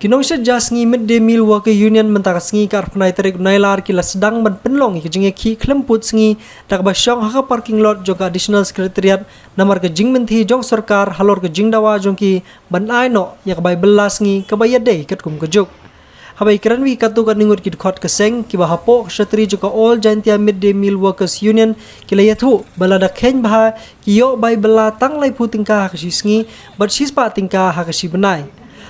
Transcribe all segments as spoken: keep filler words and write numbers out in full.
Ki nongshet ja sngi Midday Meal Worker Union mynta ka sngi ka arphew nine tarik u Nailar ki la sdang ban pynlong ïa ka jingïakhih khlem pud sngi da kaba shong ha ka parking lot jong ka Additional Secretariat namar ka jingmynthi jong sorkar halor ka jingdawa jong ki ban ai noh ïa ka bai bylla sngi kaba ïadei katkum ka juk. Haba ïakren ïa katto katne ngut ki dkhot ka seng kiba hapoh ka shatri jong ka All Jaintia Midday Meal Workers Union ki la ïathuh ba lada kheiñ bha ki ïoh bai bylla tang laiphew tyngka ha ka shi sngi bad shispah tyngka ha ka shi bnai.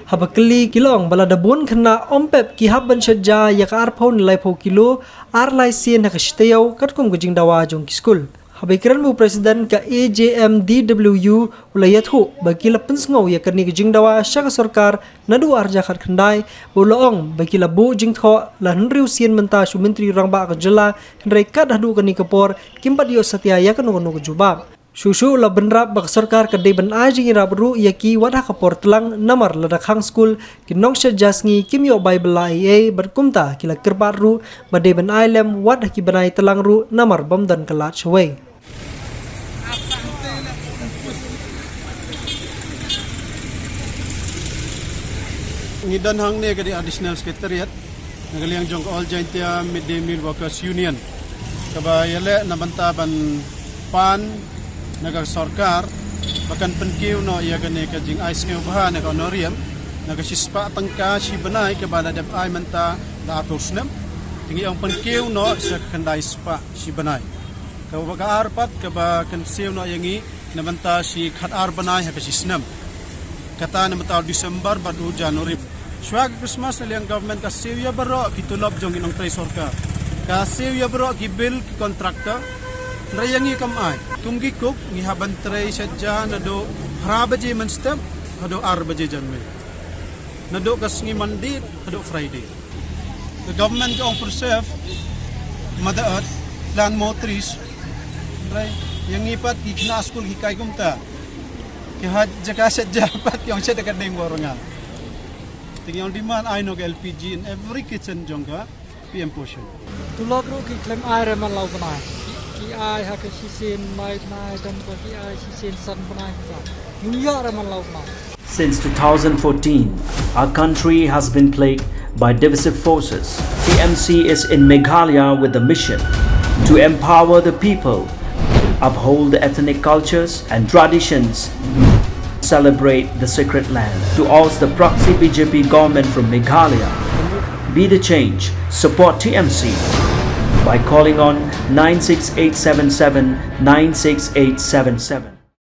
Haba kylli ki la ong ba lada bun khynnah ym pep ki hap ban shet ja ïa ka arphew ne laiphew kilo ar lai sien ha ka shi taïew katkum ka jingdawa jong ki skul. Haba ïakren bad u president ka A J M D W U u la ïathuh ba ki la pynsngew ïa kane ka jingdawa sha ka sorkar naduh arhajar khatkhyndai, ba u la ong ba ki la buh jingthoh la hynriew sien mynta sha u Myntri Rangbah ka jylla, hynrei kat haduh kane ka por kim pat ïoh satia ïa kano kano ka jubab. Shuh shuh u la bynrap ba ka sorkar ka dei ban ai jingïarap ruh ïa ki wat ha ka por tlang namar lada khang skul ki nongshet ja sngi kim ïoh bai bylla ei ei bad kumta ki la kyrpad ruh ba dei ban ai lem wat ha ki bnai tlang ruh namar bym don ka lad shawei. Ngi don hangne ka dei Additional Secretariat na ka liang jong ka All Jaintia Midday Meal Workers Union kaba ïaleh na bynta ban pan na ka sorkar ba kan pynkiew noh ïa kane ka jingai sngewbha na ka honorarium na ka shispah tyngka shi bnai kaba la dep ai mynta da arphew snem. Te ngi ong pynkiew noh sha ka khyndai spah shi bnai. Kaba ka ar pat kaba kan siew noh ïa ngi na bynta shi khatar bnai ha ka shi snem. Kata na bynta u December bad u January. Shuwa ka Christmas na liang government ka siew ïa baroh ki tulop jong ki nongtrei sorkar. Ka siew ïa baroh ki bill ki contractor. Hynrei ïa ngi kam ai. Kum ki cook ngi hap ban trei shet ja naduh phra baje mynstep haduh ar baje janmiet. Naduh ka sngi Monday haduh Friday. The government ka ong preserve Mother Earth, plant more trees. Hynrei ïa ngi pat ki khynnah skul ki kai kumta. Ki ha jaka shet ja pat ki ong shet da ka ding bor nga. Te ngi ong demand ai noh ka L P G in every kitchen jong ka P M Poshan. Tulop ruh ki khlem ai re man la u bnai. Ki, ki ai ha ka shisien lai bnai, don ba ki ai shisien san bnai kumta. Ngim ïoh re man la u bnai. Since two thousand fourteen, our country has been plagued by divisive forces. T M C is in Meghalaya with the mission to empower the people, uphold the ethnic cultures and traditions, celebrate the sacred land. To oust the proxy B J P government from Meghalaya, be the change, support T M C by calling on nine six eight seven seven nine six eight seven seven.